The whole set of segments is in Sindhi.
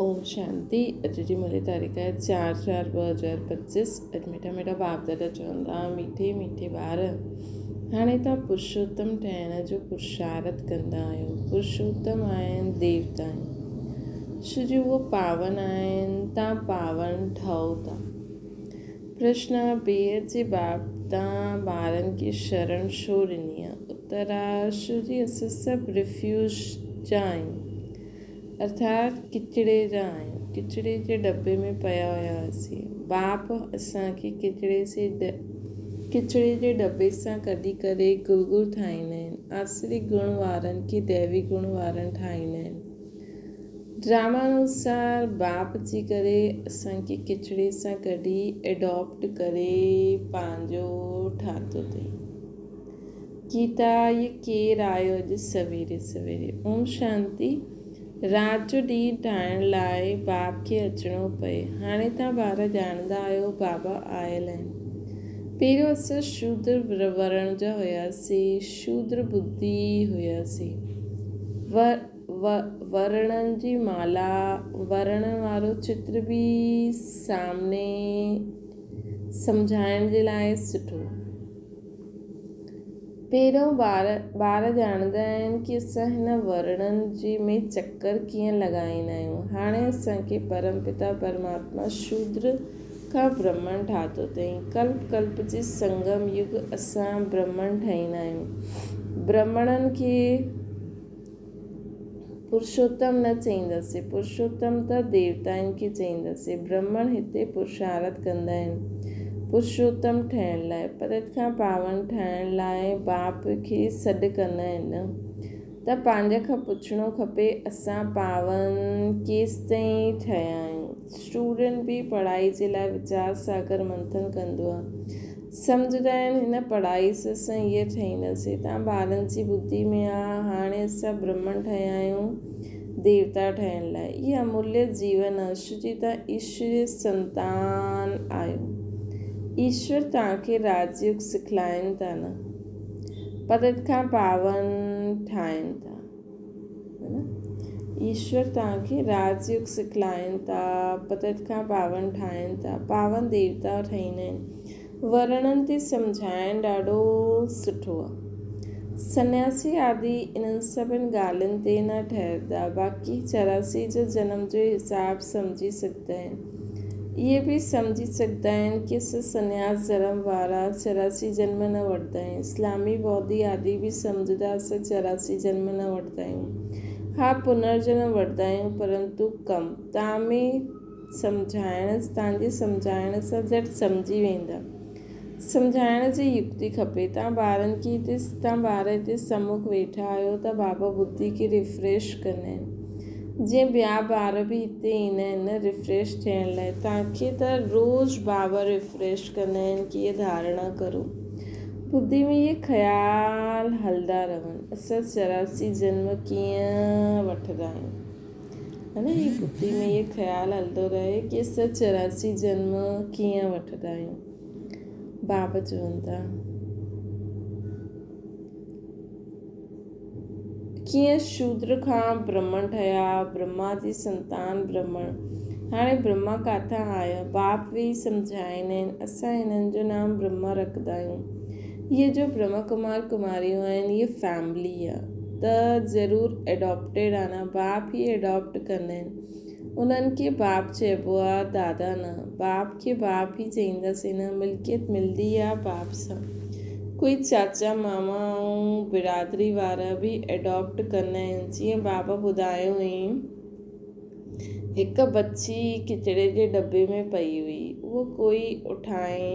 اوم شانتي اڄ جي مولي تاريخ آهي 4/4/2025 اڄ مٺا مٺا باپ دادا چون ٿا مٺي مٺي ٻار هاڻي تان پرشوتم ٺهڻ جو پرشارت ڪندا آهيو پرشوتم آهن ديوتا آهن ڇو جو اهو پاون آهن تان پاون ٺهو ٿا پرشن بيحد جي باپ تان ٻارن کي شرڻ ڇو ڏني آهي اتر آهي ڇو جي اسان سڀ رفيوج جا آهيون ارٿات ڪچڙي جا آهيون. ڪچڙي جي ڊٻي ۾ پيا هياسين. باپ اسان کي ڪچڙي جي ڊٻي سان ڪڍي ڪري گلگل ٺاهيندا آهن. آسري گڻ وارن کي ديوي گڻ وارن ٺاهيندا آهن. ڊراما انوسار باپ جي ڪري اسان کي ڪچڙي سان ڪڍي ايڊاپٽ ڪري پنهنجو ٺاهتو اٿئي. گيتا، هيء ڪير آيو اڄ سويري سويري؟ اوم شانتي. رات جو ڏينهن ٺاهڻ لاء باپ کي اچڻو پئي. هاڻي توهان ٻار ڄاڻندا آهيو بابا آيل آهن. پهريون اسان شودر ورڻ جا هياسين، شودر ٻڌي هياسين. ورڻن جي مالا، ورڻن وارو چتر به سامني سمجهائڻ جي لاء سٺو. پهريون ٻار ٻار ڄاڻندا آهن ڪي اسان هن ورڻن جي ۾ چڪر ڪيئن لڳائيندا آهيون. هاڻي اسان کي پرم پتا پرماتما شودر کان برهمڻ ٺاهتو اٿئين. ڪلپ ڪلپ جي سنگم يگ اسان برهمڻ ٺهيندا آهيون. برهمڻن کي پرشوتم نه چئينداسين. پرشوتم ته ديوتائن کي چئينداسين. برهمڻ هتي پرشارٿ ڪندا آهن پرشوتم ٺهڻ لاء. پرت کان پاون ٺاهڻ لاء باپ کي سڏ ڪندا آهن نه ته پنهنجي کان پڇڻو کپي اسان پاون ڪيستائين ٺهيا آهيون. اسٽوڊنٽ به پڙهائي جي لاء ويچار ساگر منٿن ڪندو آهي. سمجهندا آهن هن پڙهائي سان اسان هيء ٺهينداسين. توهان ٻارن جي ٻڌي ۾ آ هاڻي اسان برهمڻ ٺهيا آهيون ديوتا ٺهڻ لاء. هي اموليه جيون آ ڇو جي توهان ايشور جي سنتان آهيو. ايشور توهان کي راج يوگ سکلائين ٿا نه پتت کان پاون ٺاهين ٿا. ايشور توهان کي راج يوگ سکلائين ٿا، پتت کان پاون ٺاهين ٿا، پاون ديوتا ٺهيندا آهن. ورڻن تي سمجهائڻ ڏاڍو سٺو آهي. سنياسي آدي انهن سڀن ڳالهين تي نه ٺهرندا، باقي 84 جو جنم جو حساب سمجهي سگهندا آهن. اهي به سمجهي سگهندا آهن ڪي اسان سنياس ڌرم وارا 84 جنم نه وٺندا آهيون. اسلامي ٻوڌي آدي به سمجهندا اسان 84 جنم نه وٺندا آهيون. ها پنر جنم وٺندا آهيون پرنتو ڪم. توهان ۾ سمجهائڻ توهان جي سمجهائڻ سان جهٽ سمجهي ويندا. سمجهائڻ جي يڪتي کپي. توهان ٻارن کي هتي توهان ٻار هتي سمک ويٺا آهيو ته بابا ٻڌي کي ريفريش ڪندا آهن. جيئن ٻيا ٻار به هتي ايندا آهن نه ريفريش ٿيڻ لاء. توهان کي ته روز بابا ريفريش ڪندا آهن ڪي هيء ڌارڻا ڪرو. ٻڌي ۾ اهي خيال هلندا رهن. اسان 84 جنم ڪيئن وٺندا آهيون. ها نه هي ٻڌي ۾ اهي خيال هلندو رهي ڪي اسان 84 جنم ڪيئن وٺندا آهيون. بابا چون ٿا. ڪيئن شودر کان برهمڻ ٺهيا، برهما جي سنتان برهمڻ. هاڻي برهما ڪاٿان آيا؟ باپ ويهي سمجهائين آهن، اسان هنن جو نام برهما رکندا آهيون. اهي جو برهما ڪمار ڪماريون آهن، اهي فيملي آ ته ضرور ايڊاپٽيڊ آ نه، باپ ئي ايڊاپٽ ڪندا آهن. انهن کي باپ چئبو آ، دادا نه. باپ کي باپ ئي چئينداسين نه، ملڪيت ملندي آ باپ سان. ڪوئي چاچا ماما ۽ برادري وارا به ايڊاپٽ ڪندا آهن، جيئن بابا ٻڌايو هئائين، هڪ بچي ڪچري جي ڊٻي ۾ پئي هئي، اهو ڪوئي اٺائي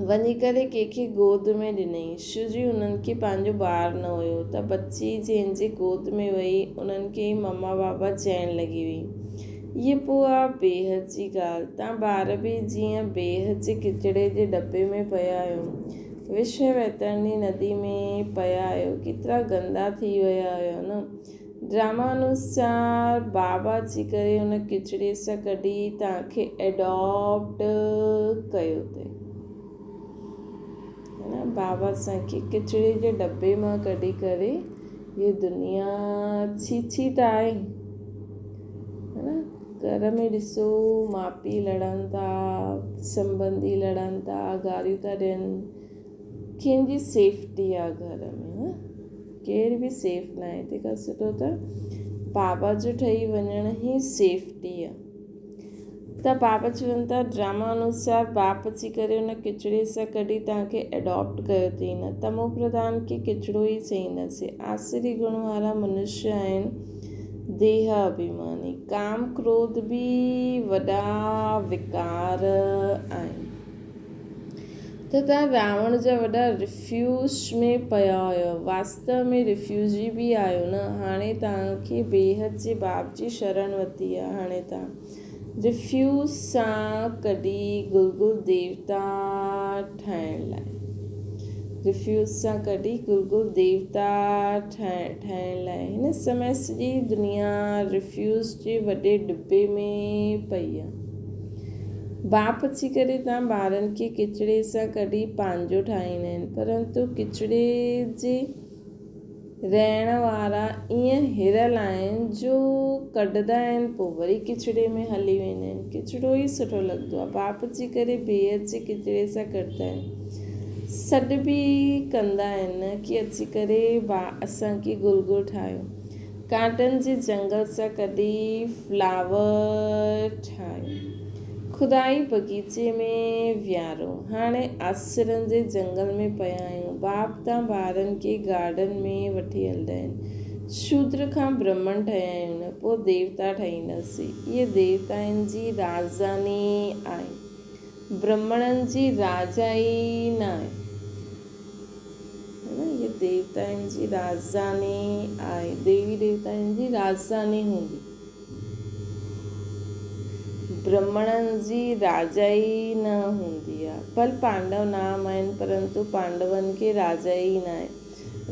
وڃي ڪري ڪنهن کي گود ۾ ڏنائين. شو جي انهن کي پنهنجو ٻار نه هيو ته بچي جنهن جي گود ۾ وئي انهن کي ئي مما بابا چئڻ لڳي وئي. هيء پوء آ بيحد جي ڳالهه. تان ٻار به جيئن بيحد جي ڪچڙي جي ڊٻي ۾ پيا آهيو. وشيه ويترڻي ندي ۾ پيا آهيو. ڪيترا گندا ٿي ويا آهيو نه. ڊراما انوسار بابا اچي ڪري ان ڪچڙي سان ڪڍي توهان کي ايڊاپٽ ڪيو اٿئي. نه بابا اسان کي ڪچڙي جي ڊٻي مان ڪڍي ڪري هي دنيا ڇي ڇي ته آهي. گهر ۾ ڏسو ماء پيء لڙن ٿا، سنٻنڌي لڙن ٿا، گاريون ٿا ڏين، ڪنهن جي سيفٽي آ گهر ۾ نه ڪير به سيف ناهي. تنهن کان سٺو ته بابا جو ٺهي وڃڻ ئي سيفٽي آ. ته بابا چون ٿا ڊراما انوسار باپ اچي ڪري ان ڪچڙي سان ڪڍي توهان کي اڊاپٽ ڪيو اٿئي نه تمو پرڌان کي ڪچڙو ئي چئينداسين. آسري گڻ وارا منشيه آهن ديهه اڀيماني. ڪام ڪروڌ به وڏا وڪار آهن. ته توهان راوڻ جا وڏا رفيوز ۾ پيا هيؤ. واستو ۾ رفيوجي به آهيو نه. هاڻي توهان کي بيحد جي باپ جي شرڻ ورتي آهي. هاڻي توهان رفيوز سان ڪڍي گلگل ديوتا ٺاهڻ لاء رفيوز سان ڪڍي گلگل ديوتا ٺاهڻ لاء هن سمي سڄي دنيا رفيوز جي وڏي ڊٻي ۾ پئي آهي. باپ اچي ڪري تان ٻارن کي ڪچڙي سان ڪڍي پنهنجو ٺاهيندا آهن، پرنتو ڪچڙي جي رهڻ وارا ائين هريل آهن جو ڪڍندا آهن پوء وري ڪچڙي ۾ هلي ويندا آهن. ڪچڙو ئي سٺو لڳندو آهي. باپ اچي ڪري بيحد جي ڪچڙي سان ڪڍندا آهن. سڏ به ڪندا آهن ڪي اچي ڪري اسان کي گلگل ٺاهيو. ڪانٽن جي جنگل سان ڪڍي فلاور ٺاهيو. خدائي بغيچي ۾ ويهارو. هاڻي آسرن جي جنگل ۾ پيا آهيون. باپ تان ٻارن کي گارڊن ۾ وٺي هلندا آهن. شودر کان برهمڻ ٺهيا آهيون نه پوء ديوتا ٺهينداسين. اهي ديوتائن جي راڄڌاني آهي. برهمڻن جي راجائي ناهي. نه هي ديوتائن جي راڄڌاني آهي. ديوي ديوتائن جي راڄڌاني هوندي. برهمڻن جي راجائي نه هوندي آهي. ڀل پانڊو نام آهن پرنتو پانڊون کي راجائي ناهي.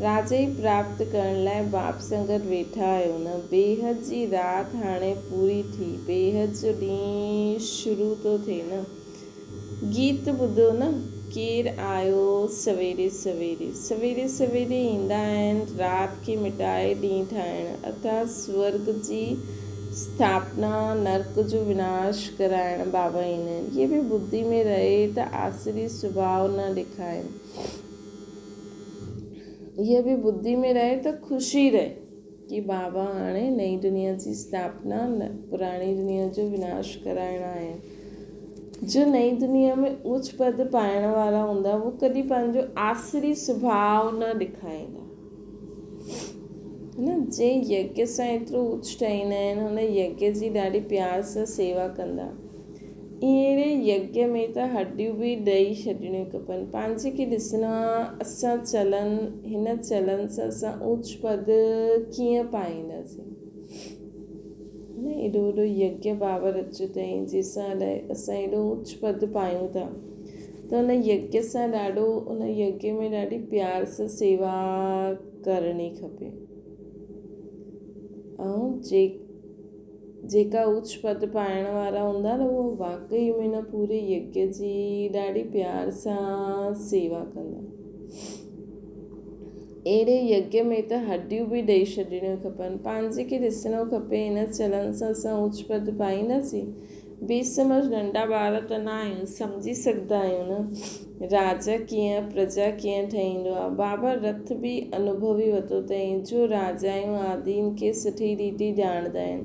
راجائي پراپت ڪرڻ لاء باپ سان گڏ ويٺا آهيو نه. بيحد جي رات هاڻي پوري ٿي. بيحد جو ڏينهن شروع ٿو ٿئي نه. گيت ٻڌو نه. ڪير آيو سويري سويري. سويري سويري ايندا آهن رات کي مٽائي ڏينهن ٺاهڻ. ارٿات سورڳ جي اسٿاپنا نرڪ جو وناش ڪرائڻ بابا ايندا آهن. اهي به ٻڌي ۾ رهي ته آسري سڀاء نه ڏيکارين. اها به ٻڌي ۾ رهي ته خوشي رهي ڪي بابا هاڻي نئين دنيا جي اسٿاپنا پراڻي دنيا جو وناش ڪرائڻ آيا آهن. جو نئين دنيا ۾ اوچ پد پائڻ وارا هوندا اهي ڪڏهن پنهنجو آسري سڀاء نه ڏيکاريندا. نه جنهن يگيه سان ايترو اوچ ٺهيندا آهن هن يگيه جي ڏاڍي پيار سان سيوا ڪندا. اهڙي يگيه ۾ ته هڏيون به ڏئي ڇڏڻيون کپن. پنهنجي کي ڏسڻو آ اسان چلن هن چلن سان اسان اوچ پد ڪيئن پائينداسين. نه ايڏو وڏو يگيه بابا رچيو اٿئي جنهن سان الائي اسان ايڏو اوچ پد پايون ٿا ته ان يگيه سان ڏاڍو ان يگيه ۾ ڏاڍي پيار سان سيوا ڪرڻي کپي ۽ جي جيڪا اوچ پد پائڻ وارا هوندا نه اهي واقعي ۾ نه پوري يگيه جي ڏاڍي پيار سان سيوا ڪندا. اهڙي يگيه ۾ ته هڏيون به ڏئي ڇڏڻيون کپن. پنهنجي کي ڏسڻو کپي هن چلن سان اسان اوچ پد پائينداسين؟ بي سمجهه ننڍا ٻار ته نه آهيون، سمجهي سگهندا آهيون نه. راجا ڪيئن، پرجا ڪيئن ٺهيندو آهي. بابا رٿ به انوڀوي ورتو اٿئي، جو راجائون آدين کي سٺي ريتي ڄاڻندا آهن.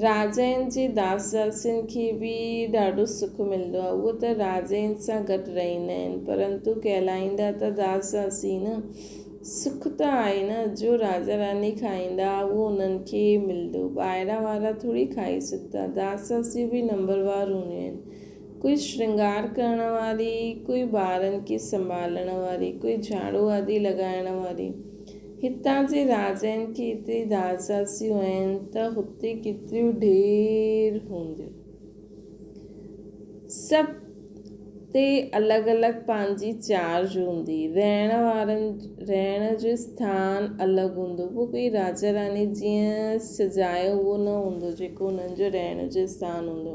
راجائن جي داس داسين کي به ڏاڍو سک ملندو آهي. اهي ته راجائن سان گڏ رهندا آهن، پرنتو ڪهلائيندا ته داس داسي نه. سک ته آهي نه، جو راجا راڻي کائيندا، اهو انهن کي ملندو. ٻاهران وارا ٿوري کائي سگهندا. داس داسيون به نمبروار هونديون آهن. ڪوئي شرنگار ڪرڻ واري، ڪوئي ٻارن کي سنڀالڻ واري، ڪوئي جهاڙو آدي لڳائڻ واري. هتان جي راجائن کي ايتري داس داسيون آهن ته هتي ڪيتريون ڍير هونديون. سڀ تي الڳ الڳ پنهنجي چارج هوندي. رهڻ وارن رهڻ جو اسٿان الڳ هوندو. پوء ڪوئي راجا راڻي جيئن سجايو اهو نه هوندو جيڪو انهن جو رهڻ جو اسٿان هوندو.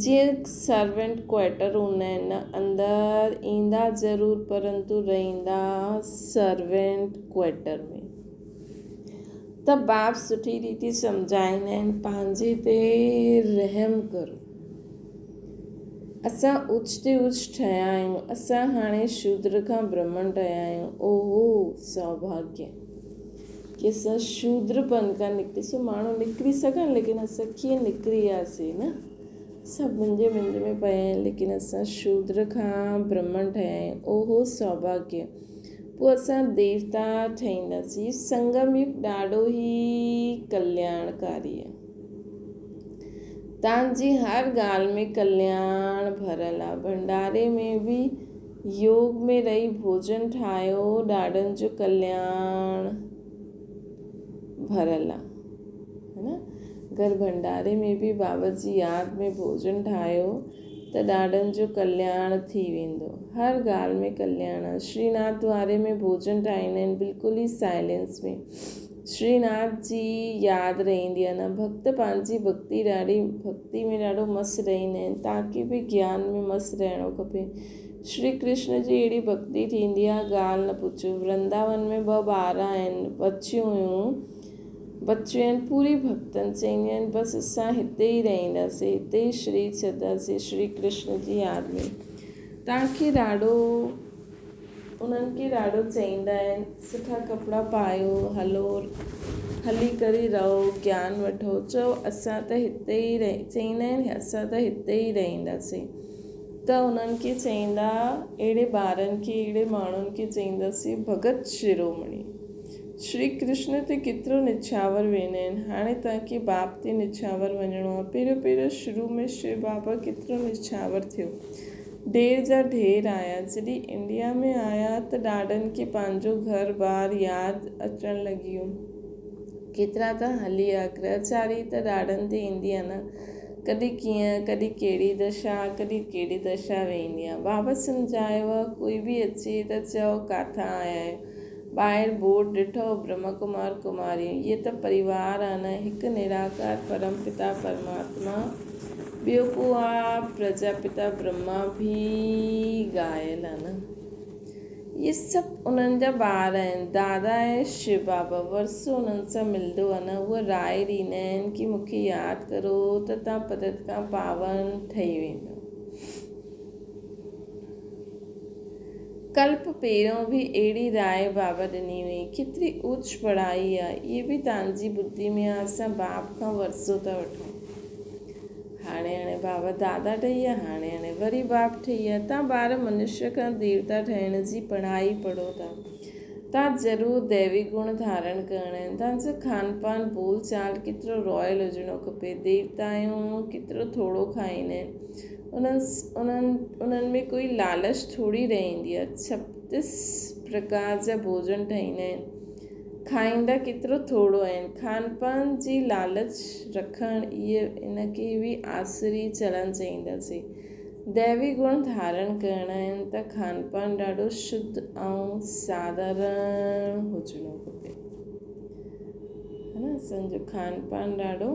جيئن سرونٽ ڪوارٽر هوندا آهن نه اندر ايندا ضرور پرنتو رهندا سرونٽ ڪوارٽر ۾. ته باپ سٺي ريتي سمجهائيندا آهن پنهنجي تي رحم ڪرو. اسان اوچ تي اوچ ٺهيا آهيون، اسان هاڻي شودر کان برهمڻ ٺهيا آهيون. اوهو سوڀاگيه ڪي اسان شودر پن کان نڪتي سو ماڻهو نڪري سگهن ليڪن اسان ڪيئن نڪري وياسي نه سڀ منجهه منجهه ۾ پيا آهن ليڪن اسان شودر کان برهمڻ ٺهيا آهيون. اوهو سوڀاگيه پوء اسان ديوتا ٺهينداسين. سنگم يگ ڏاڍو ئي ڪلياڻڪاري آهي. تان جي هر ڳالهه ۾ ڪلياڻ ڀريل آ. ڀنڊاري ۾ به يوگ ۾ رهي ڀوڄن ٺاهيو ڏاڏن جو ڪلياڻ ڀريل آ. ها نه گهر ڀنڊاري ۾ به بابا جي ياد ۾ ڀوڄن ٺاهيو ته ڏاڏن جو ڪلياڻ ٿي ويندو. هر ڳالهه ۾ ڪلياڻ آ. شري ناٿ دواري ۾ ڀوڄن ٺاهيندا آهن بلڪل ئي سائلينس ۾. شري ناٿ جي ياد رهندي آهي نه ڀڳت پنهنجي ڀڳتي ڏاڍي ڀڳتي ۾ ڏاڍو مست رهندا آهن توهان کي به گيان ۾ مست رهڻو کپي شري ڪرشن جي اهڙي ڀڳتي ٿيندي آهي ڳالهه نه پڇو ورنداون ۾ ٻه ٻار آهن بچيون هيون بچيون آهن پوري ڀڳتن چونديون آهن بس اسان هتي ئي رهنداسين هتي ئي شري ڇڏنداسين شري ڪرشن جي ياد ۾ توهان کي ڏاڍو انهن کي ڏاڍو چئيندا آهن سٺا ڪپڙا پايو هلو هلي ڪري رهو گيان وٺو چئو اسان ته هتي ئي رهي چئيندا آهن اسان ته هتي ئي رهنداسين ته انهن کي چئيندا اهڙي ٻارن کي اهڙي ماڻهن کي چئينداسين ڀڳت شرومڻي شري ڪرشن تي ڪيترو نڇاور ويندا آهن هاڻي توهان کي باپ تي نڇاور وڃڻو آهي پهريون پهريون شروع ۾ شو بابا ڪيترو نڇاور ٿيو ڍير جا ڍير آيا. جڏهن انڊيا ۾ آيا ته ڏاڏن کي پنهنجو گهر ٻار ياد اچڻ لڳي ويو. ڪيترا ته هلي آيا. گرهچاري ته ڏاڏن تي ايندي آ نه. ڪڏهن ڪيئن، ڪڏهن ڪهڙي دشا، ڪڏهن ڪهڙي دشا ويندي آ. بابا سمجهايو آ، ڪوئي به اچي ته چئو ڪاٿان آيا آهيو. ٻاهر بورڊ ڏٺو، برهما ڪمار ڪماريون، اهي ته پريوار آ نه، هڪ نراڪار پرم پتا پرماتما، ٻيو ڪو آ پرجاپتا برهما به گايل آ نه. اهي سڀ انهن جا ٻار آهن. دادا ۽ شو بابا ورثو انهن سان ملندو آ نه. اهي راء ڏيندا آهن ڪي مون کي ياد ڪرو ته تان پتت کان پاون ٺهي ويندؤ. ڪلپ پهريون به اهڙي راء بابا ڏني هئي. ڪيتري اوچ پڙهائي آ. اهي به تانجي ٻڌي ۾ آ. اسان باپ کان ورثو ٿا وٺون. هاڻي هاڻي بابا دادا ٺهي ويا، هاڻي هاڻي وري باپ ٺهي ويا. تان ٻار منشيه کان ديوتا ٺهڻ جي پڙهائي پڙهو ٿا. تان ضرور ديوي گڻ ڌارڻ ڪرڻا آهن. تان جو کان پان، ٻول چال ڪيترو رائل هجڻو کپي. ديوتائون ڪيترو ٿورو کائيندا آهن. انهن انهن انهن ۾ ڪوئي لالچ ٿوري رهندي آهي. ڇتيس پرڪار جا ڀوڄن ٺهيندا آهن. کائيندا ڪيترو ٿورو آهن. کان پان جي لالچ رکڻ اهي ان کي به آسري چلن چئينداسين. ديوي گڻ ڌارڻ ڪرڻا آهن ته کان پان ڏاڍو شڌ ۽ ساڌارڻ هجڻو کپي. ها نه اسان جو کان پان ڏاڍو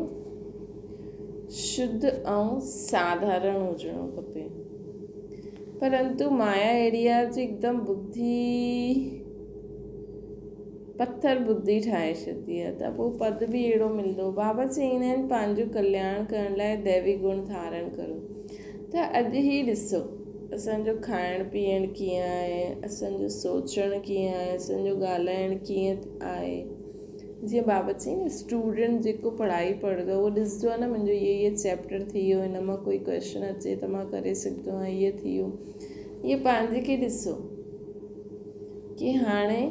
شڌ ۽ ساڌارڻ هجڻو کپي. پرنتو مايا اهڙي آهي جو هڪدم ٻڌي پٿر ٻڌي ٺاهي ڇڏندي آهي ته پوء پد به اهڙو ملندو. بابا چئيندا آهن پنهنجو ڪلياڻ ڪرڻ لاء ديوي گڻ ڌارڻ ڪرو ته اڄ هي ڏسو اسان جو کائڻ پيئڻ ڪيئن آهي، اسان جو سوچڻ ڪيئن آهي، اسان جو ڳالهائڻ ڪيئن آهي. جيئن بابا چئي نه اسٽوڊنٽ جيڪو پڙهائي پڙهندو آهي اهو ڏسندو آهي نه منهنجو هيء هيء چيپٽر ٿي ويو هن مان ڪوئي ڪوئسچن اچي ته مان ڪري سگهندو آهيان هيء ٿي ويو هيء پنهنجي کي ڏسو ڪي هاڻي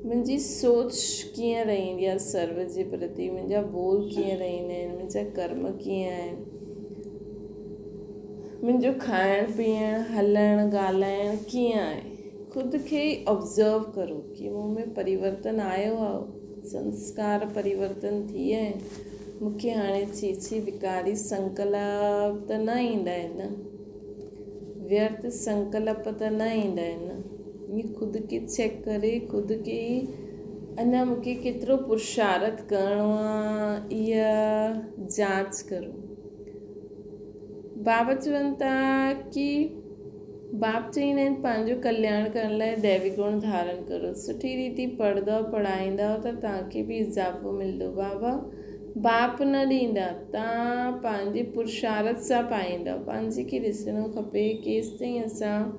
منهنجي سوچ ڪيئن رهندي آهي سرو جي پرتي منهنجا ٻول ڪيئن رهندا آهن منهنجا ڪرم ڪيئن آهن منهنجو کائڻ پيئڻ هلڻ ڳالهائڻ ڪيئن آهي خود کي ئي آبزرو ڪرو ڪي مون ۾ پريورتن آيو آ، سنسڪار پريورتن ٿي ويا آهن، مون کي هاڻي ڇي ڇي وڪاري سنڪلپ ته نه ايندا آهن نه، ويرٿ سنڪلپ ته نه ايندا آهن نه، ائين خود کي چيڪ ڪري خود کي ئي اڃا مون کي ڪيترو پرشارٿ ڪرڻو آ اها جانچ ڪرو. بابا چون ٿا ڪي. باپ چئيندا آهن پنهنجو ڪلياڻ ڪرڻ لاء ديوي گڻ ڌارڻ ڪرو. سٺي ريتي پڙهندؤ پڙهائيندؤ ته توهان کي به اضافو ملندو. بابا باپ نه ڏيندا، توهان پنهنجي پرشارٿ سان پائيندؤ. پنهنجي کي ڏسڻو کپي ڪيستائين اسان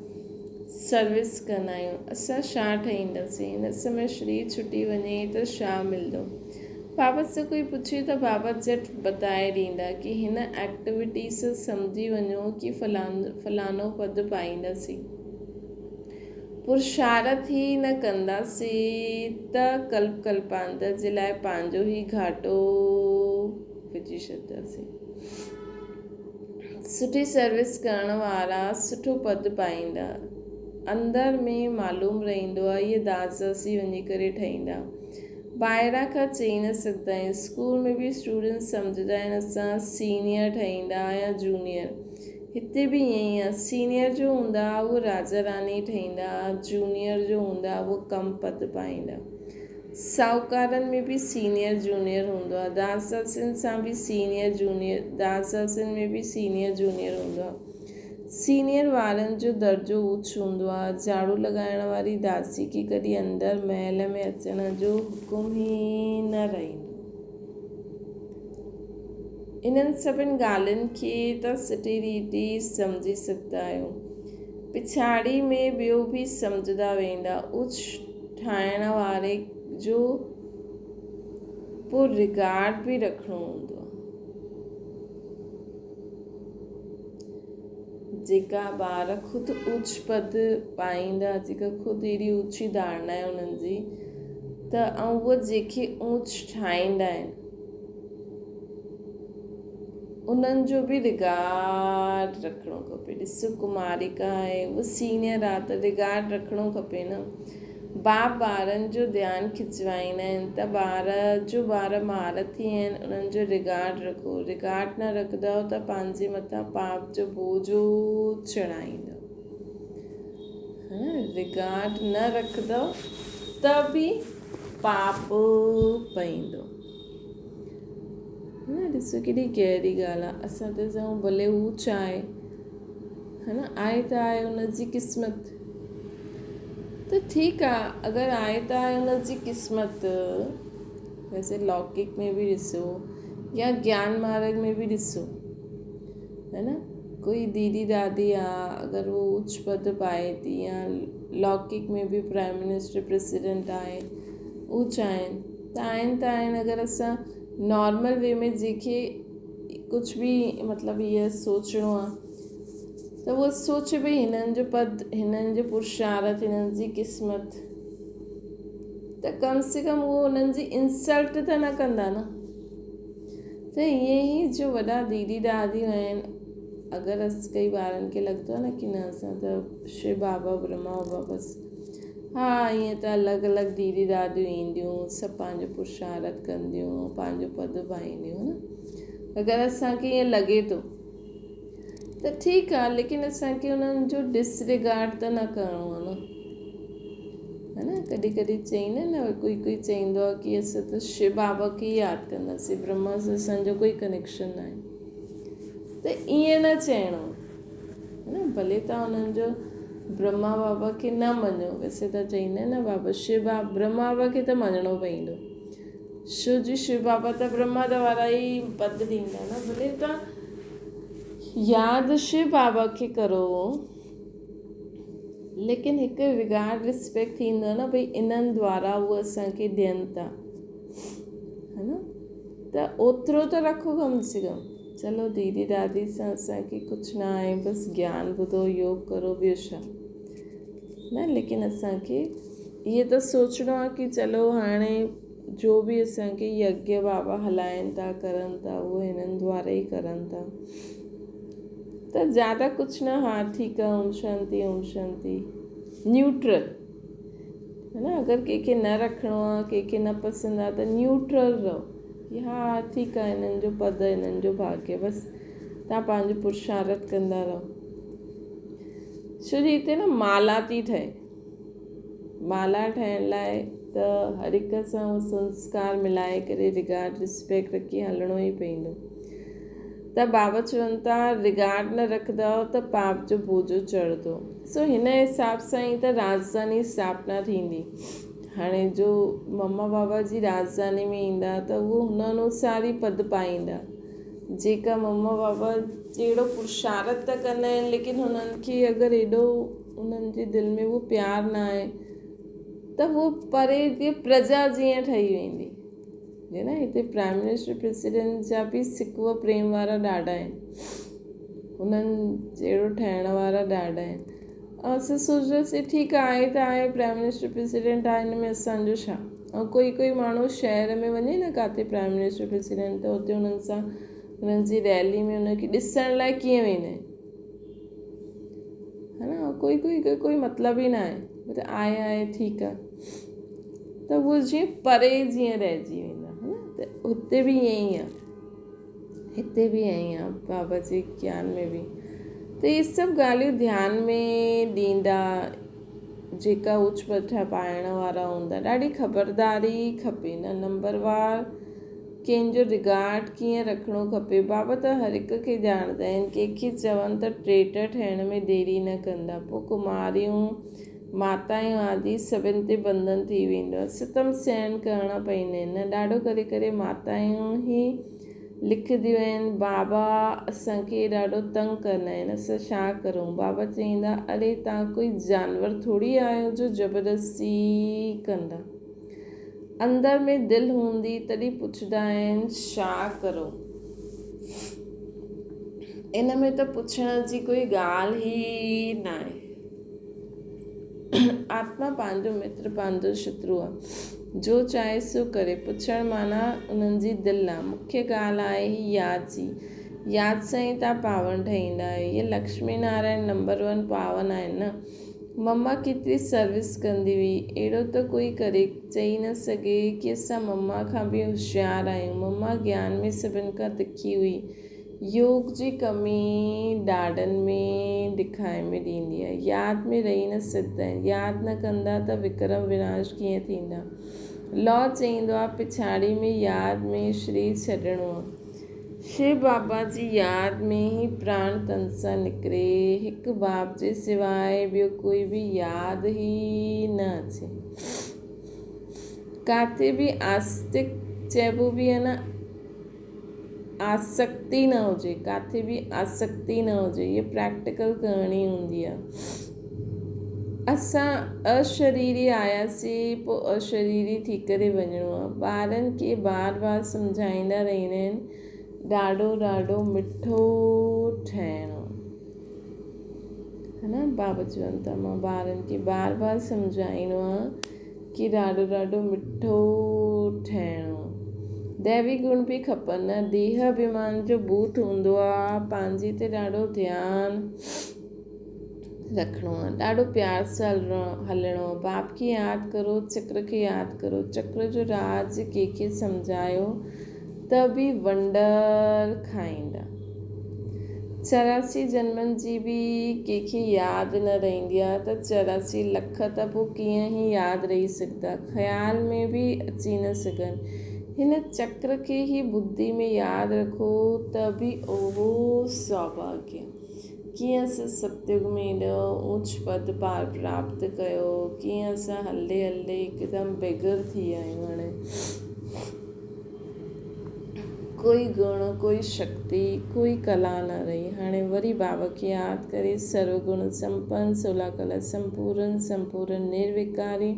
سروس ڪندا آهيون، اسان ڇا ٺهينداسين، هن سمي شرير ڇٽي وڃي ته ڇا ملندو. بابت سان ڪوئي پڇي ته بابت جهٽ بتائي ڏيندا ڪي هن ايڪٽيوٽي سان سمجهي وڃو ڪي فلانو پد پائينداسين. پرشارٿ ئي نه ڪنداسين ته ڪلپ ڪلپانتر جي لاء پنهنجو ئي گهاٽو وجهي ڇڏنداسين. سٺي سروس ڪرڻ وارا سٺو پد پائيندا. اندر ۾ معلوم رهندو آهي اهي داس داسي وڃي ڪري ٺهيندا. ٻاهران کان چئي نه سگهندا آهيون. اسڪول ۾ به اسٽوڊنٽس سمجهندا آهن اسان سينيئر ٺهيندا يا جونيئر. هتي به ائين ئي آهي. سينيئر جو هوندا اهو راجا راڻي ٺهيندا، جونيئر جو هوندا اهو ڪم پد پائيندا. ساهوڪارن ۾ به سينيئر جونيئر هوندو آهي. داس داسين سان به سينيئر جونيئر داس داسين ۾ به سينيئر جونيئر هوندو آهي. سينيئر وارن جو درجو اوچ هوندو آهي. جهاڙو لڳائڻ واري داسي کي ڪڏهن اندر محل ۾ اچڻ جو حڪم ئي نه رهندو. انهن سڀن ڳالهين کي ته سٺي ريت ئي سمجهي سگهندا آهيو. پڇاڙي ۾ ٻيو به سمجهندا ويندا. اوچ ٺاهڻ واري جو پوء رگارڊ به رکڻو هوندو آهي. جيڪا ٻار خود اوچ پد پائيندا، جيڪا خود ايڏي اوچي ڌارڻا آهي انهن جي ته ۽ اهي جيڪي اوچ ٺاهيندا آهن انهن جو به رگارڊ رکڻو کپي. ڏسو ڪماريڪا آهي اهو سينئر آهي ته رگارڊ رکڻو کپي نه. باپ ٻارن جو ڌيان کچوائيندا آهن ته ٻار جو ٻار مهارٿي آهن انهن جو رگارڊ رکو رگارڊ نه رکندؤ ته پنهنجي مٿان پاپ جو بوجهو چڙهائيندؤ رگارڊ نه رکندؤ ته به پاپ پئيندو. نه ڏسو ڪيڏي گهري ڳالهه آهي اسان ته چئون ڀلي هو چاهي ها نه آهي ته آهي ان جي قسمت ته ٺيڪ آهي اگر آهي ته آهي ان جي قسمت ويسي لوڪڪ ۾ به ڏسو يا گيان مارگ ۾ به ڏسو ها نه ڪوئي ديدي دادي آ اگر هو اوچ پد پائي ٿي يا لوڪڪ ۾ به پرائم منسٽر پريزيڊنٽ آهي اوچ آهن ته آهن ته آهن اگر اسان نارمل وي ۾ جيڪي ڪجهه به مطلب هيء سوچڻو آهي ته اهو سوچ ڀئي هنن جو پد هنن جو پرشارٿ هنن جي قسمت ته ڪم سي ڪم اهو هنن جي انسلٽ ته نه ڪندا نه ته ائين ئي جو وڏا ديدي داديون آهن اگر اس ڪئي ٻارن کي لڳندو آهي نه ڪي نه اسان ته شو بابا برهما بابا بس ها ائين ته الڳ الڳ ديدي داديون اينديون سڀ پنهنجو پرشارٿ ڪنديون پنهنجو پد پائينديون نه اگر اسانکي ائين لڳي ٿو ته ٺيڪ آ ليڪن اسانکي انهن جو ڊس رگارڊ ته نه ڪرڻو آ نه ها نه ڪڏهن ڪڏهن چئيندا نه ڪوئي ڪوئي چئيندو آ ڪي اسان ته شو بابا کي ئي ياد ڪنداسين برهما سان اسانجو ڪوئي ڪنيڪشن نه آهي ته ائين نه چئڻو نه ڀلي توهان انهن جو برهما بابا کي نه مڃو ويسي ته چئيندا نه بابا شو بابا برهما بابا کي ته مڃڻو پئيندو شو جي شو بابا ته برهما دوارا ئي پد ڏيندا نه ڀلي توهان ياد شو بابا کي ڪرو ليڪن هڪ رگارڊ رسپيڪٽ ٿيندو آهي نه ڀئي انهن دوارا هو اسانکي ڏين ٿا ها نه ته اوترو ته رکو ڪم سي ڪم چلو ديدي دادي سان اسان کي ڪجهه نه آهي بس گيان ٻڌو يوگ ڪرو ٻيو ڇا نه ليڪن اسان کي اهي ته سوچڻو آهي ڪي چلو هاڻي جو به اسان کي يگيه بابا هلائن ٿا ڪرن ٿا اهو هنن دوارا ئي ڪرن ٿا ته زياده ڪجهه نه ها ٺيڪ آهي اوم شانتي اوم شانتي نيوٽرل ها نه اگر ڪنهن کي نه رکڻو آهي ڪنهن کي نه پسند آهي ته نيوٽرل رهو ڪي ها ٺيڪ آهي هنن جو پد هنن جو ڀاگيه بس توهان پنهنجو پرشارٿ ڪندا رهو ڇو جي هتي نه مالا ٿي ٺهي مالا ٺاهڻ لاء ته هر هڪ سان اهو سنسڪار ملائي ڪري رگارڊ رسپيڪٽ رکي هلڻو ئي پوندو. ته بابا چون ٿا رگارڊ نه رکندؤ ته پاپ جو بوجو چڙهندو. سو هن حساب سان ئي ته راڄڌاني اسٿاپنا ٿيندي. هاڻي جو مما بابا جي راڄڌاني ۾ ايندا ته اهو هن انوسار ئي پد پائيندا. جيڪا مما بابا جهڙو پرشارٿ ته ڪندا آهن ليڪن هنن کي اگر ايڏو انهن جي دل ۾ اهو پيار نه آهي ته هو پري جي پرجا جيئن ٺهي ويندي. جي نه هتي پرائم منسٽر پريزيڊنٽ جا به سڪوه پريم وارا ڏاڍا آهن انهن جهڙو ٺهڻ وارا ڏاڍا آهن ۽ اسان سوچيوسين ٺيڪ آهي ته آهي پرائم منسٽر پريزيڊنٽ آهي هن ۾ اسانجو ڇا ۽ ڪوئي ڪوئي ماڻهو شهر ۾ وڃي نه ڪاٿي پرائم منسٽر پريزيڊنٽ ته اتي انهن سان انهن جي ريلي ۾ انهن کي ڏسڻ لاء ڪيئن ويندا آهن ها نه ڪوئي ڪوئي کي ڪوئي مطلب ئي نه آهي مطلب آهي آهي ٺيڪ آهي ته اهو جيئن پري جيئن رهجي ويندا ها نه ته هتي به ائين ئي آهي هتي به ائين ئي آهي بابا جي گيان ۾ به ته اهي سڀ ڳالهيون ڌيان ۾ ڏيندا جيڪا اوچ پٺا پائڻ وارا هوندا ڏاڍي خبرداري کپي نه نمبر وار ڪنهن جو رگارڊ ڪيئن رکڻو کپي بابت هر هڪ کي ڄاڻندا آهن. ڪنهن کي چون ته ٽريٽر ٺهڻ ۾ ديري نه ڪندا. پوء ڪماريون، ماتايون آدي سڀن تي بنڌن ٿي ويندو آهي. ستم سهن ڪرڻا پئيندا آهن. نه ڏاڍو ڪري ڪري ماتايون ئي لکنديون آهن، بابا اسان کي ڏاڍو تنگ ڪندا آهن، اسان ڇا ڪرون؟ بابا چئيندا، اڙي توهان ڪوئي جانور ٿوري آهيو جو زبردستي ڪندا. اندر ۾ دل هوندي تڏهن پڇندا آهن ڇا ڪرون؟ ان ۾ ته پڇڻ جي ڪوئي ڳالهه ئي ناهي. آتما پنهنجو متر پنهنجو شترو آ. جو چاهي سو ڪري. پڇڻ معنيٰ انهن جي دل آ. مکيه ڳالهه آهي هي ياد جي. ياد سان ئي توهان پاون ٺهيندا آهيو. اهي لڪشمي نارائڻ نمبر ون پاون آهن نه. مما ڪيتري سروس ڪندي هئي. اهڙو ته ڪوئي ڪري چئي نه سگهي ڪي اسان مما کان به هوشيار آهيون. مما گيان ۾ سڀن کان تکي هئي. يوگ جي ڪمي ڏاڍن ۾ ڏکائي ۾ ڏيندي آهي. ياد ۾ رهي نه سگهندا آهن. ياد نه ڪندا ته وڪرم وناش ڪيئن ٿيندا. لا چئيندو آهي پڇاڙي ۾ ياد ۾ شرير ڇڏڻو آهي. شو بابا جي ياد ۾ ئي پراڻ تن سان نڪري. هڪ باب جي سواء ٻيو ڪوئي به ياد ئي نه اچي. ڪاٿي به آستڪ چئبو به آهي نه آسڪتي نه هجي، ڪاٿي به آسڪتي نه هجي، هيء پريڪٽيڪل ڪرڻي هوندي آهي. اسان اشريري آياسين پوء اشريري ٿي ڪري وڃڻو آهي. ٻارن کي بار بار سمجهائيندا رهندا آهن ڏاڍو ڏاڍو مٺو ٺهڻو آهي نه بابا چون ٿا مان ٻارن کي بار بار سمجهائيندو آهيان ڪي ڏاڍو ڏاڍو مٺو ٺهڻو آهي. ديوي گڻ به کپن نه ديهه اڀيمان جو ڀوت هوندو آهي پنهنجي تي ڏاڍو ڌيان رکڻو آ ڏاڍو پيار سان هلڻو آ باپ کي ياد ڪرو چڪر کي ياد ڪرو چڪر جو راز ڪنهن کي سمجهايو ته به ونڊر کائيندا 84 جنمن جي به ڪنهن کي ياد نه رهندي آ ته 84 لک ته پوء ڪيئن ئي ياد رهي سگهندا خيال ۾ به اچي نه سگهن هن چڪر کي ئي ٻڌي ۾ ياد رکو ته به اهو سوڀاگيه ڪيئن اسان ستيگ ۾ ايڏو اوچ پد پار پراپت ڪيو، ڪيئن اسان هلندي هلندي هڪدم بيگهر ٿي ويا آهيون هاڻي ڪوئي گڻ ڪوئي شڪتي ڪوئي ڪلا نه رهي هاڻي وري بابا کي ياد ڪري سرو گڻ سمپن سولا ڪلا سمپورن سمپورن نروڪاري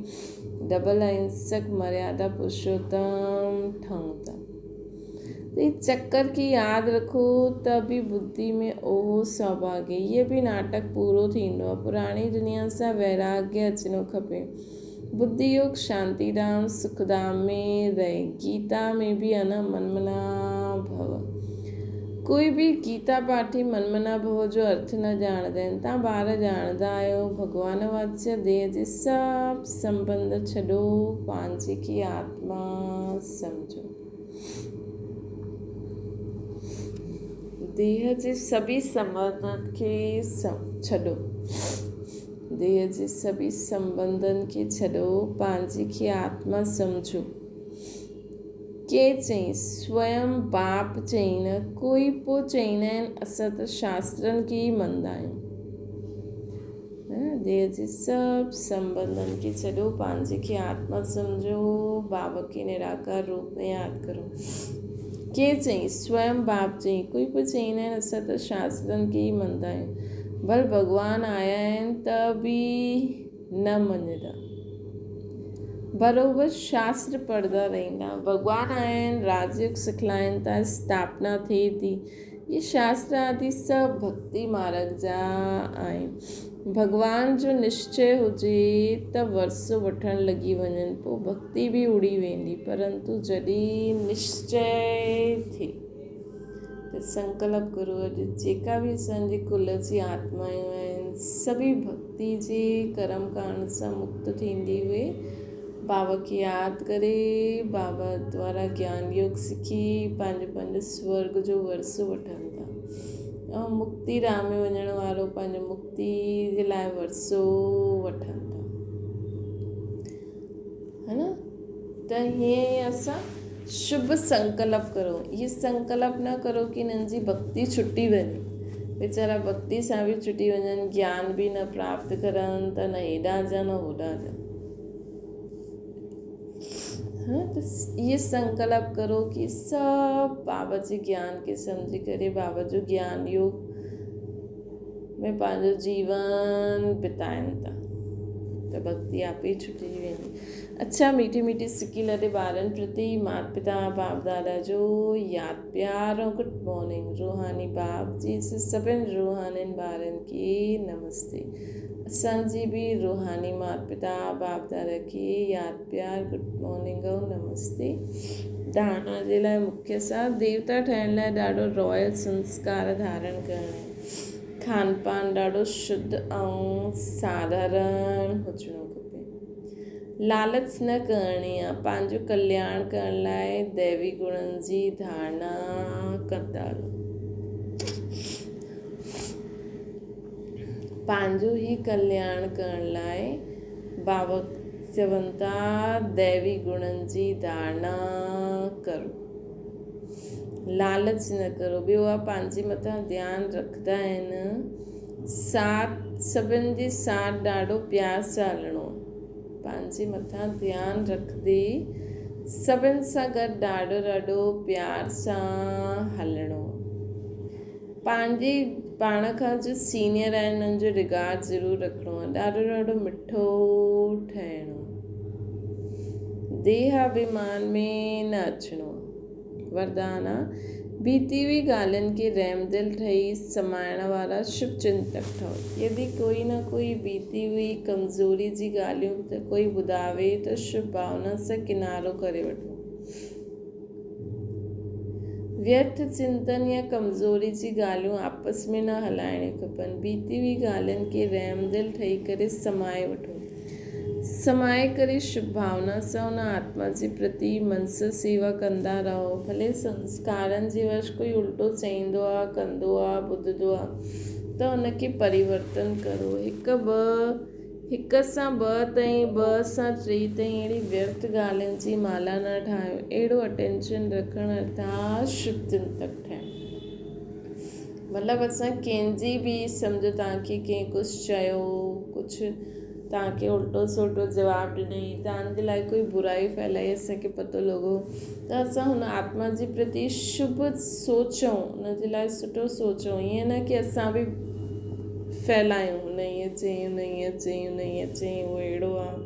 ڊبل اهنسڪ مريادا پرشوتم ٺهون ٿا. هي چڪر کي ياد رکو ته به ٻڌي ۾ اهو سوڀاگيه هيء به ناٽڪ پورو ٿيندو آهي. پراڻي دنيا سان ويراڳيه اچڻو کپي. ٻڌي يوگ شانتي ڌام سک ڌام ۾ رهي. گيتا ۾ به آهي نه من منا ڀو. ڪوئي به گيتا پاٺي من منا ڀو جو ارٿ نه ڄاڻندا آهن. توهان ٻار ڄاڻندا آهيو. ڀڳوان واتسيه ديهه جي سڀ سنٻنڌ ڇڏو پنهنجي کي آتما سمجهو. ديهه جي سڀئي سنٻنڌن کي ڇڏو. ديهه جي سڀئي سنٻنڌن کي ڇڏو، پنهنجي کي آتما سمجهو. ڪير چئين؟ سويم باپ چئين نه، ڪوئي پوء چئيندا آهن اسان ته شاسترن کي ئي مڃدا آهيون. ديهه جي سڀ سنٻنڌن کي ڇڏو، پنهنجي کي آتما سمجهو، بابا کي نراڪار روپ ۾ ياد ڪرو. ڪير چئين؟ سويم باپ چئين. ڪوئي پوء چئيندا آهن اسان ته شاسترن کي ئي مڃدا آهيون. ڀل ڀڳوان آيا آهن ته به نه مڃدا. بروبر شاستر پڙهندا رهندا. ڀڳوان آيا آهن، راجيوگ سکلائين ٿا، اسٿاپنا ٿئي ٿي. اهي شاستر آدي سڀ ڀڳتي مارگ جا آهن. ڀڳوان جو نشچي هجي ته ورثو وٺڻ لڳي وڃن، پوء ڀڳتي به اڙي ويندي، پرنتو جڏهن نشچي ٿئي ته سنڪلپ ڪرو اڄ جيڪا به اسان جي ڪل جي آتمائون آهن، سڀئي ڀڳتي جي ڪرم ڪانڊ سان مڪت ٿيندي اهي بابا کي ياد ڪري بابا دوارا گيان يوگ سکي پنهنجو پنهنجو سورگ جو ورثو وٺن ٿا ۽ مڪتي راهه ۾ وڃڻ وارو پنهنجو مڪتي جي لاء ورثو وٺن ٿا ها نه ته هيئن ئي اسان شڀ سنڪلپ ڪرو هي سنڪلپ نه ڪرو ڪي هنن جي ڀڳتي ڇٽي وڃي ويچارا ڀڳتي سان به ڇٽي وڃن گيان به نه پراپت ڪرن ته نه هيڏانهن جا نه هوڏانهن جا ها ته اهي سنڪلپ ڪرو ڪي سڀ بابا جي گيان کي سمجهي ڪري بابا جو گيان يوگ ۾ پنهنجو جيون بتائن ٿا ته ڀڳتي آپ ئي ڇٽجي ويندي. اڇا ميٺي ميٺي سڪي لڏي ٻارن پرتي مات پتا باپ دادا جو ياد پيار ۽ گڊ مارننگ روحاني باپ جي سڀن روحانين ٻارن کي نمستي اسان جي به روحاني مات پتا باپ دادا کي ياد پيار گڊ مارننگ ۽ نمستي. ڌارڻا جي لاء مکيه سان ديوتا ٺهڻ لاء ڏاڍو رائل سنسڪار ڌارڻ ڪرڻ کان پان ڏاڍو شڌ ۽ ساڌارڻ هجڻو کپي. لالچ نه ڪرڻي آ. پنهنجو ڪلياڻ ڪرڻ لاء ديوي گڻن جي ڌارڻا ڪندا رهو. پنهنجو ئي ڪلياڻ ڪرڻ لاء بابا چون ٿا ديوي گڻن جي ڌارڻا ڪرو. لالچ نه ڪرو. ٻيو آ پنهنجي مٿان ڌيان رکندا آهن. ساٿ سڀن جي ساٿ ڏاڍو پيار سان هلڻو. پنهنجي مٿان ڌيان رکندي سڀن سان گڏ ڏاڍو ڏاڍو پيار سان هلڻو. پنهنجي پاڻ کان جو سينيئر آهن انهن جو رگارڊ ضرور رکڻو آهي. ڏاڍو ڏاڍو مٺو ٺهڻو. ديهه اڀيمان ۾ نه اچڻو. وردان آ، بيتي هئي ڳالهين کي رحمدل ٺهي سمائڻ وارا شڀ چنتڪ ٺهو. يدي ڪوئي نه ڪوئي بيتي هئي ڪمزوري جي ڳالهيون ته ڪوئي ٻڌاوي ته شڀ ڀاونا سان ڪنارو ڪري وٺو. ويرٿ چنتن يا ڪمزوري جي ڳالهيون آپس ۾ نه هلائڻيون کپن. بيتي هئي ڳالهين کي رحمدل ٺهي ڪري سمائي وٺو. سمائي ڪري شڀ ڀاونا سان ان آتما جي پرتي منس سيوا ڪندا رهو. ڀلي سنسڪارن جي وش ڪوئي الٽو چئيندو آ، ڪندو آ، ٻڌندو آ ته ان کي پريورتن ڪرو. هڪ ٻه، هڪ سان ٻه تائين، ٻه سان ٽي تائين اهڙي ويرٿ ڳالهين جي مالا نه ٺاهيو. اهڙو اٽينشن رکڻ ارٿات شڀ چنتڪ ٺهڻ. مطلب اسان ڪنهن جي به سمجهو توهان کي ڪنهن ڪجهه چيو ڪجهه توهان کي الٽو سلٽو جواب ڏنئي توهان جي لاء ڪوئي برائي ڦهلائي اسان کي پتو لڳو ته اسان هن آتما جي پرتي شڀ سوچون ان جي لاء سٺو سوچون ائين نه ڪي اسان به ڦهلايون هن ائين چئي هن ائين چئي هن ائين چئي هو اهڙو آهي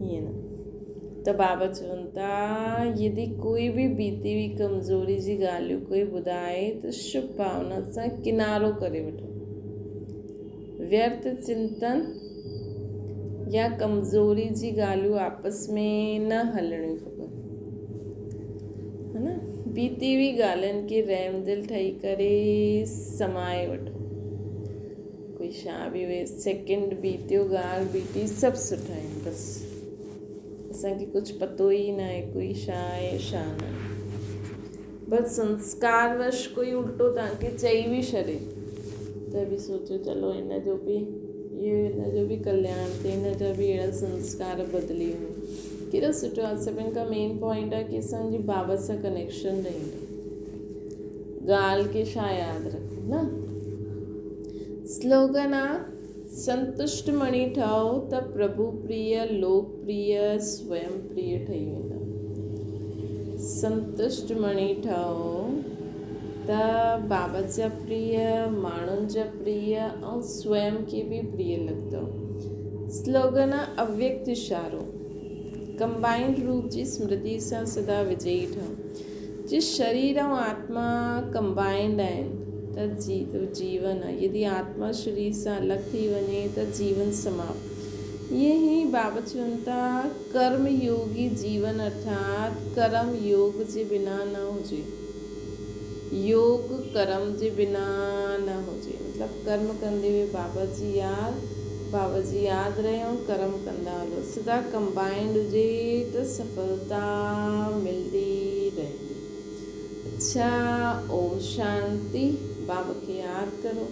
ائين نه ته بابا چون ٿا، يدي ڪوئي به بيتي هئي ڪمزوري جي ڳالهيون ڪوئي ٻڌائي ته شڀ ڀاونا سان ڪنارو ڪري وٺو. ويرٿ چنتن يا ڪمزوري جي ڳالهيون آپس ۾ نه هلڻيون کپن. ها نه؟ بيتي هئي ڳالهين کي رحمدل ٺهي ڪري سمائي وٺو. ڪوئي ڇا به هئي سيڪنڊ بيتيو ڳالهه بيتي سڀ سٺا آهن بس اسان کي ڪجهه پتو ئي نه آهي ڪوئي ڇا آهي ڇا نه آهي بس سنسڪار وش ڪوئي الٽو توهان کي چئي به ڇڏي ته به سوچو چلو هن جو به اهو هن جو به ڪلياڻ ٿئي هن جا به اهڙا سنسڪار بدلي وڃن. ڪيڏو سٺو آهي سڀن کان مين پوائنٽ آهي ڪي اسان جي بابا سان ڪنيڪشن رهندو. ڳالهه کي ڇا ياد رکو نه. سلوگن آ سنتشٽ مڻي ٺهو ته پرڀو پريه، لوڪ پريه، سويم پريه ٺهي ويندا. سنتشٽ مڻي ٺهو ته بابا جا پريه، ماڻهن جا پريه ۽ سويم کي به پريه لڳندو. سلوگن آ اويڪت اشارو، ڪمبائنڊ روپ جي سمرتي سان سدا وجئي ٺهو. جي شرير ۽ آتما ڪمبائنڊ آهن ته جيون آهي. يدي آتما شرير سان الڳ ٿي وڃي ته جيون سماپت. ائين ئي بابا چون ٿا ڪرم يوگي جيون ارٿات ڪرم يوگ جي بنا نه هجي. يوگ ڪرم جي بنا نه هجي. مطلب ڪرم ڪندي به بابا جي ياد بابا جي ياد رهي ۽ ڪرم ڪندا هلو. سدا ڪمبائنڊ هجي ته سڦلتا ملندي رهندي. اڇا اوم شانتي بابا کي ياد ڪرو.